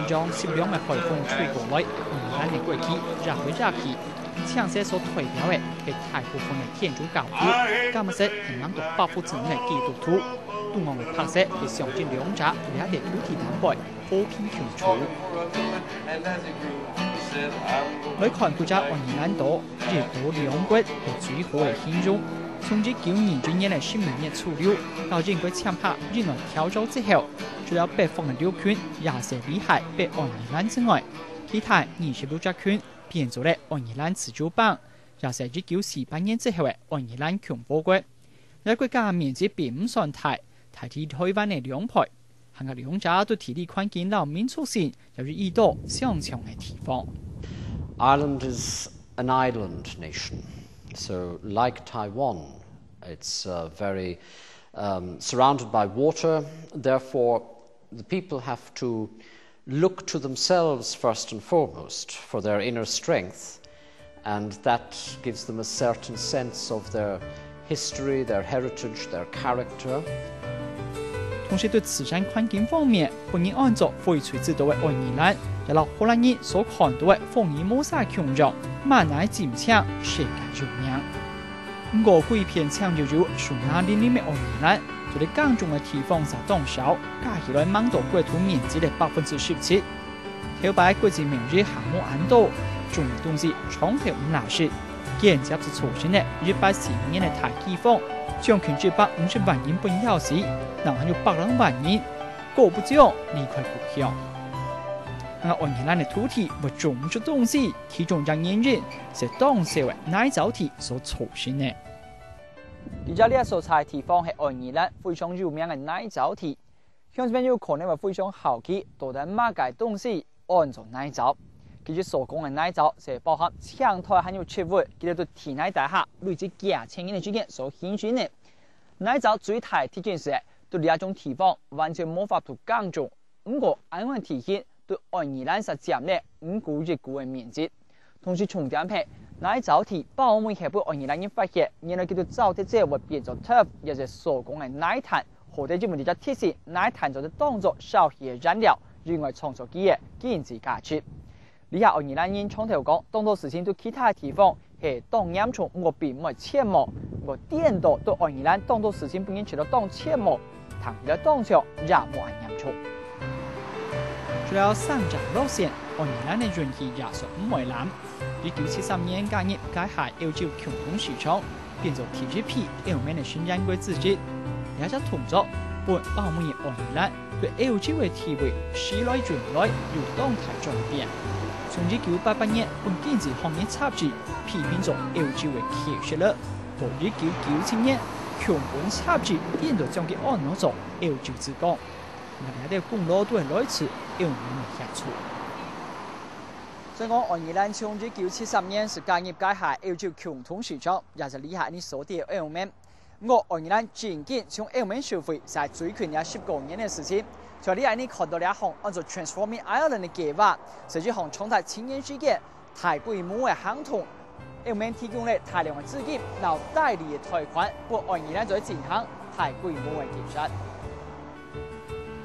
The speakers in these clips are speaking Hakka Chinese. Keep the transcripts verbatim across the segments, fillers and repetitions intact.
像適量个海風吹過來，愛爾蘭个國旗也會揚起，青色所代表个係大部分个天主教徒，加埋係有百分之五个基督徒。中央个白色係象徵兩隻這塊土地頂背和平共處。來看這隻愛爾蘭島，一島兩國係最好个形容。從一九二一年个十二月初六，到英國簽下仁愛條約之後，除了北方个陸軍也係厲害北愛爾蘭之外，其他二十六隻郡變做了愛爾蘭自主邦，也係一九四八年之後个愛爾蘭共和國。這國家面積並毋算大，大體台灣个兩倍，還過兩隻都地理環境摎民族性也有異多相像个地方。 Ireland is an island nation, so like Taiwan, it's uh, very um, surrounded by water. Therefore, the people have to look to themselves first and foremost for their inner strength, and that gives them a certain sense of their history, their heritage, their character. 同時對自然環境方面，分人安做翡翠之都个愛爾蘭，也摎荷蘭人所看到个福爾摩沙共樣，滿哪盡像世界有名。毋過，規片青油油、樹林林立个愛爾蘭，在該耕種个地方實當少，加起來吂到國土面積个百分之十七。 頭擺國際貿易還無恁多，種个東西長透毋罅食，間接就造成了一八四五年个大饑荒，將近一百五十萬人分枵死，另還有百零萬人過毋著離開故鄉。啊，愛爾蘭个土地會種毋出東西，其中一原因係當少个泥沼地所造成个。而且這所在地方係愛爾蘭非常有名个泥沼地， 鄉親朋友可能會非常好奇，到底麼个東西安做泥沼？其實所講个泥沼係包含青苔還有植物，佢兜在地泥底下累積幾千年个時間所形成个。泥沼最大特徵係，在這種地方完全無法度耕種，毋過恁樣个地形對愛爾蘭煞佔了五股一股个面積。 同時重點係，泥沼地包尾係分愛爾蘭人發現，原來佢兜燥忒之後會變做turf，也係所講个泥炭，好得因為這隻特性，泥炭做得當做燒氣个燃料，另外創造佢个經濟價值。這下愛爾蘭人常透講，當多事情對其他地方係當嚴重，毋過並毋會全無，毋過顛倒對愛爾蘭當多事情分人覺得當全無，聽起來當像也無恁嚴重。除了三隻落選，愛爾蘭个運氣也算毋會爛。 一九七三年加入該下歐洲共同市場，變做第一批歐盟个成員國之一。這隻動作分包尾个愛爾蘭對歐洲个地位時來運來有當大轉變。從一九八八年本經濟學人雜誌批評做歐洲个棄石率，到一九九七年，共本雜誌顛倒將佢安到做歐洲之光。 𠊎兜功勞都係來自歐盟个協助。雖講愛爾蘭從一九七三年就加入該下歐洲共同市場，也係這下你所知个歐盟。毋過愛爾蘭正經從歐盟收費係最近這十過年个事情。像這下你看到這項安做Transforming Ireland个計畫，係一項長達七年時間 大規模个行動，歐盟提供了大量个資金摎代理个貸款，分愛爾蘭做得進行大規模个建設。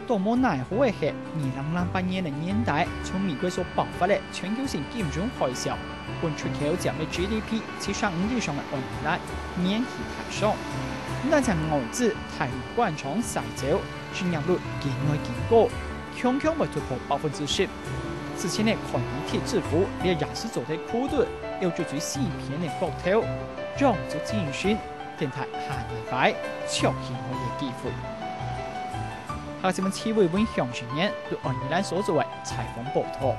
當無奈何个係，二零零八年个年底，從美國所爆發个全球性金融海嘯，分出口佔个GDP七成五以上个愛爾蘭元氣大傷。毋單淨外資大量關廠徙走， 失業率緊來緊高，強強會突破百分之十。之前个看你鐵之父，這也係做得苦毒，歐洲最西片个國頭，養足精神，等待下禮拜，創新个機會。下新聞，徐偉文、向新年對愛爾蘭所做个採訪報導。